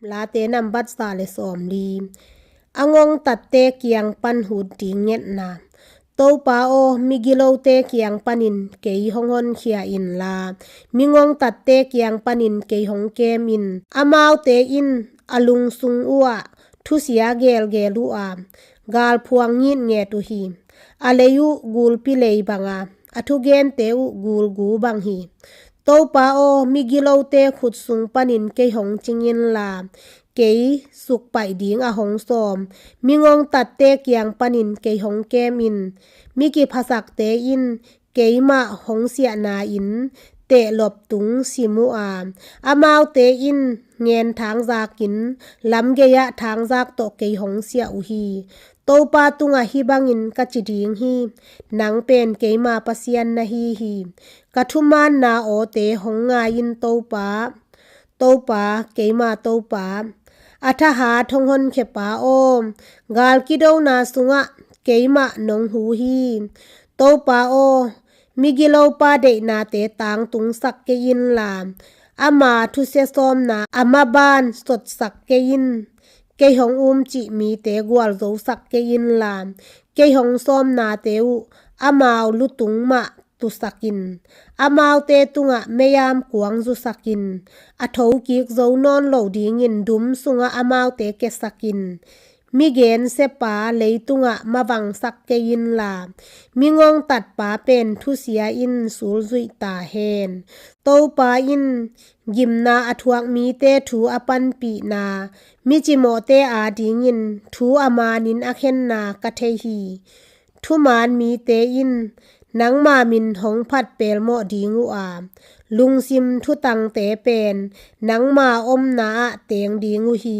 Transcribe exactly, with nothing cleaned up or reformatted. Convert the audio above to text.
Late nambat za le sawmli. A ngongtatte kiang pan hut ding ngetna. Topa aw, migilote kiang panin kei hong honkhia inla, mingongtatte kiang panin kei hong kem in. Amaute in a lungsung uhah thusia gelgel uh a, galphuang ngitnget uh hi. A lei uh gulpi lei banga, a thugente uh gulgu bang hi. Topa aw, migilote khut sung panin kei hong cing inla, kei sukpaih ding a hong sawm mingongtatte kiang panin kei hong kem in. Mi kiphasakte in keimah hong siahna in tehlop tung sim uh a, amaute in ngen thangzakin lamgei-ah thangzak tawh kei hong siah uh hi. Topa tungah hih bangin ka ci ding hi: Nang pen keima Pasian na hi hi. Ka thumaanna awte hong ngai in Topa. Topa, keima Topa, a thahat hong honkhia pa aw, gal kidona sungah keimah nong hu hi. Topa aw, migilopa deihnate tangtungsak kei inla, ama thusia sawmna a maban sotsak kei in. Kei hong umcih mite gualzosak kei inla, kei hong sawmnate uh amau lutung mah tusak in. Amaute tungah mei-am kuang zusak in. A thokik zo nawn lo dingin dum sungah amaute kesak in. Migensiapa leitungah mavangsak kei inla, mingongtatpa pen thusia in sulzuih ta hen. Topa in gimna a thuak mite thu a panpihna, mi cimawhte adingin thu a manin a khenna ka thei hi. Thumaan mite in nangma min hong phat pelmawh ding uh a, lungsim thutangte pen nangma omna-ah teng ding uh hi.